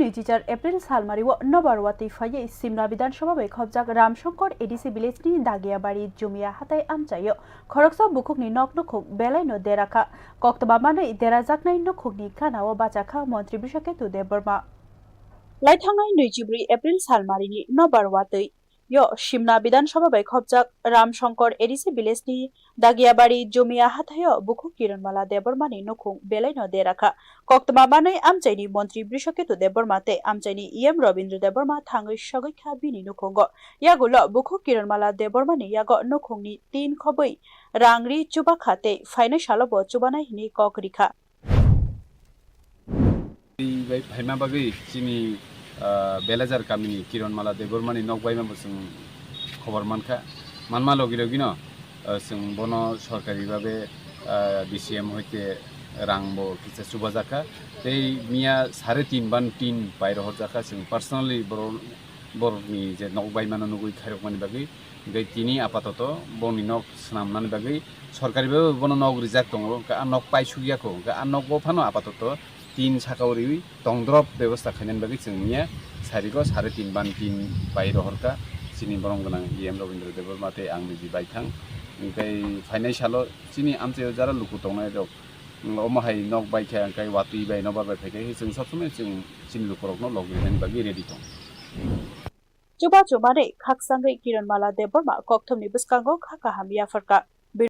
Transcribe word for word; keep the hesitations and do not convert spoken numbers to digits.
Nwichichar April salmario nobar watwi phaiwi Simna Bidhan Sabha bai khopjak Ramshankar A D C village ni Dagiabari Jumia hatai amchaio khoroksa bukhukni nok nukhung belaino derakha. Koktwma manwi derajaknai nukhungni ganao bachakha Montri Brishaketu Debbarma. Laithangnai nwichibrwi April salmarini nobar watwi yo Simna Bidhan Sabha bai khopjak Ramshankar A D C village ni Dagiabari Jumia hathaio bukhuk Kiranmala Debbarmani nukhung belaino derakha. Koktwma manwi amchaini Montri Brishaketu Debbarma tei amchaini E M Robindra Debbarma thangwi sogwi kha bini nukhungo. Yagulo bukhuk Kiranmala Debbarmani yago nukhungni tin khobwi rang ri chubakha tei phainai salo bo chubanai hwnwi kok rikha. Tei bai phaima bagwi chini, ah, Belajar kamini Kiranmala Debbarmani nok baima bo chwng khobor mankha. Manma logi logino, ah, chwng bono sorkari babe, ah, D C M hoite rang bo kisa chubajakha. Tei miya sare tin ban tin pai rohorjakha, chwng personally boro-, borokni je nok baimano nugwi khairokmani bagwi. Hingke tini apatoto boni nok swnamnani bagwi sorkari bai bono nok rijak tongo, hingke a nok paisukya kho, hingke a nogo phano apatoto tin saka o riwi tongdrop bebosta khainani bagwi chwng miya sarigo sare tin ban tin pai rohorkha chini borom gwnang E M Robindra Debbarma tei ang niji baithang. Hingke phainai salo chini amchaio jara luku tongnai rok, omo hai nok bai khe hingke watwi bai nobar bai phaikhe chwng sob somoi chwng chini lukurokno lok rinani bagwi ready tongo. Chubachu manwi khakchangwi Kiranmala Debbarma kokthumni bwskango kha kaham yapharkha.